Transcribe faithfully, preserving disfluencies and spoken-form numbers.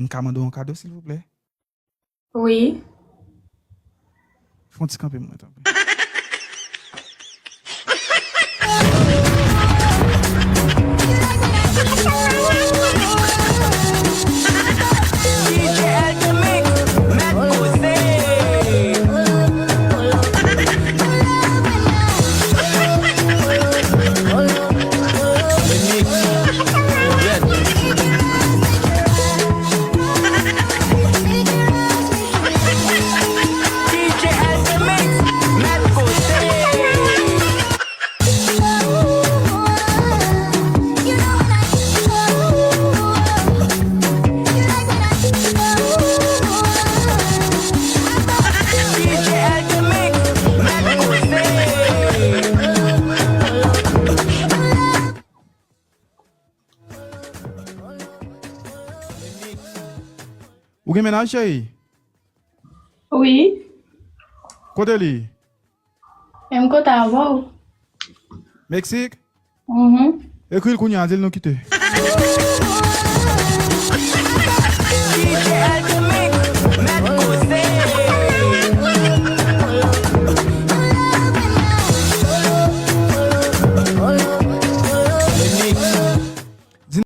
M ka mande w yon kado, silvouplè? Wi. Fè yon ti kanpe mwen, tanpri. Ou gen mennaj, cheri? Wi. Kote li? Menm kote avè w. Meksik? Mhm. Ekri l kounye a, di l nou kite.